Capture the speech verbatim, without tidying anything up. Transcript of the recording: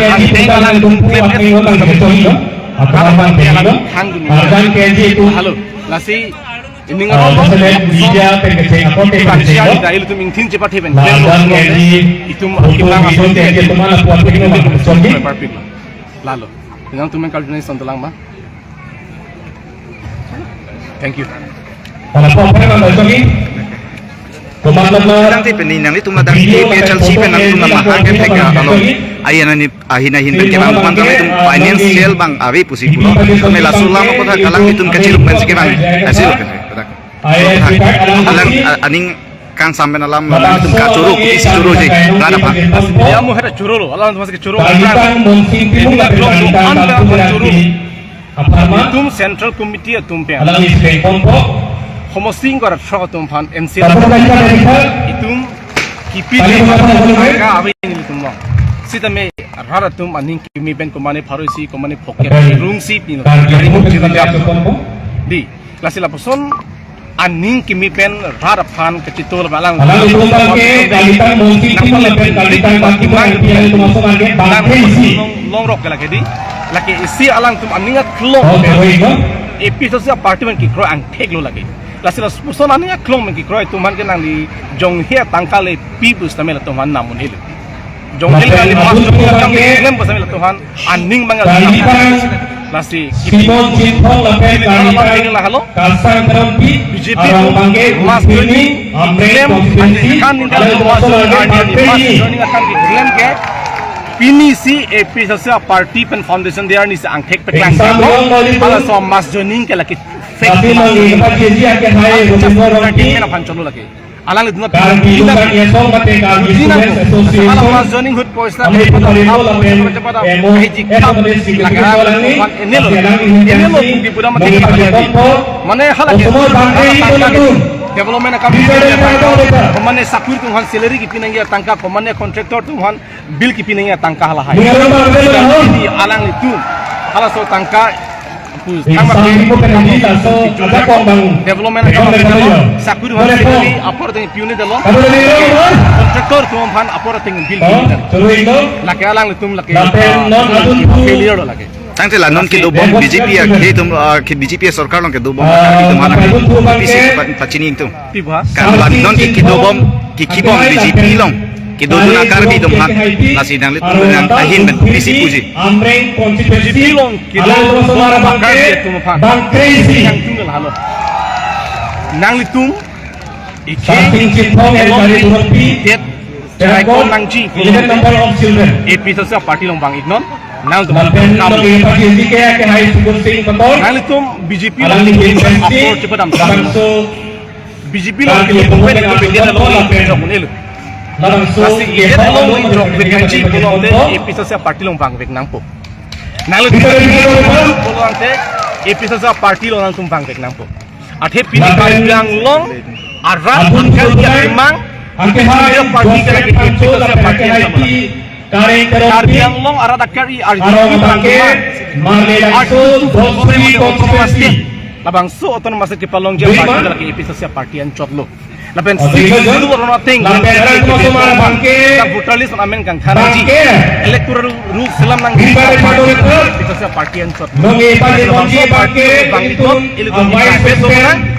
K G puta nangtum pu aning lo nang beton lo. Ato abang peni lo. Arjan K G pu. Halo, lasi Ning arong, ah, media pen kecheng, akorte pen kecheng, ilitum ingthin chepat hepen, la, dan neli itum photo, video pen kecheng, teman lapu apik lo, ma, chonji. Lalo. Nangtum pen kardinal son dolang ma. Thank you. Hala po apa yang anda ucapkan? Komat lemah. Dang ti peni nanglitum la dang video APHLC pen nangtum la mahang ke thek ya, alo. Ayan ani ahin ahin pen kevang komat kami tum financial abang ave pusi pulo. Kami laso alam apot ha kalang itum kachiruk pen si kevang. Hasil pen. Alang, a-, aning kangsam pen alam itum kachoro, isi choro je, rada pa. Ya mo hera choro lo, alang masih choro. Kalitang Monsing Timung lapen Kalitang Bangku Berarti. Apharman. Itum Central Committee atum pen. Alang isi pen kompo. Homosing ko rat frog atum aphan M C. Kapur kaisa dari kha. Itum kipi. Kali mo apa, kali mo? Angka ave ilitum lo. Sitame rat atum aning kimi pen komane pharo isi, komane phokep, rungsi pino. Kali mo. Di, lasi lapuson aning kimi pen rat aphan kachito lapen alang. Alang itum abang ke, Kalitang Monsing Timung lapen Kalitang Bangku Berarti atum aso abang ke, bang ke isi. Long, longrok ke lake di. Lake isi alangtum aning aklong. Okay, wait, no? APHLC party pen kekroi angthek lo lake. Lasi lapuson aning aklong pen kekroi atum aphan ke nangli jonghe tangka le pi bus tame latum aphan namun helo. Jonghe lapen nangli mas abang ke, klem bus tame latum aphan aning mangal. Kalitang lasi Simon Chinthong lapen Kalitang lahelo. Kasang Teronpi, BJP arong abang ke, mas Usini, joining, Amreng klem, constituency, kan ningkan alang mas aso abang ke, joining, bang ke mas isi. Joining akan keklem ke, pini si APHLC party pen foundation day arni si angthek peklang. Exam long lo di. Halaso mas joining ke lake fake. Tapi mas lagi joining. Apa dia dia ke hai, ah, Rubin Rongpi. Kena phan cholo lake. Alanglitum Karbi Lukan Yasong mate Karbi Students Association. Hala mas joining ahut poisa. Kami putari bola pen M O F mate secretary bola ni. Enelo, enelo, di buda mate. Mane hala ke. Osomar bangke itu latum. Development akam. Bisa dari mana tahu kita? Komane sakur atum aphan salary kipi nangji atangka, komane contractor atum aphan bill kipi nangji atangka hala hai. Di alanglitum. Halaso tangka. Development akam, sakur aphan salary apor ateng piune dolo. Contractor atum aphan apor ateng bill piune dolo. Lake alanglitum lake, ah, failure lo lake. Tangte la non kedobom BJP akhei atum, ah, ke BJP sorkar along kedobom akhei atum aphan APHLC pa-, pachini ingtung. Pi ba? Kan la non ke kedobom, ke kibom BJP along kedodun a-Karbi atum aphan, lasi nanglitum ahin pen isi puji. Amreng constituency along kedobom a-Karbi atum aphan. Bang crazy. Yang tunggal halo. Nanglitum, ike, Sarsing Chinthong, elong Kali Turunpi, det, Terakon, nangji, eleven number of children. APHLC party along bang iknon. Nangtum lapen kam. Nang APHLC ke, ke hai Sukun Sing Mator. Nanglitum BJP along apor chepadam. Labangso BJP along ke pokpen ke beda along jok unelo. Labangso lasi ke idet along jok beda ji pulote APHLC party along bang vek nangpo. Nanglo pulote APHLC party along nangtum bang vek nangpo. Athe pini Karbi Anglong arat angkang ya memang angke hai party ke lagi APHLC party yang sama lagi. Karbi Anglong arat akar i arju arong abang ke, Marle Langso, Dhonsiri constituency. Labangso autonomous state kepalongji party lake APHLC party anchot lo. Lapen sixty-two aron ateng, lapen arat Osomar abang ke, voter list amen kangthanaji, electoral rules selam nangji, APHLC party anchot lo. Nonge party abang ke, ilitum vice president.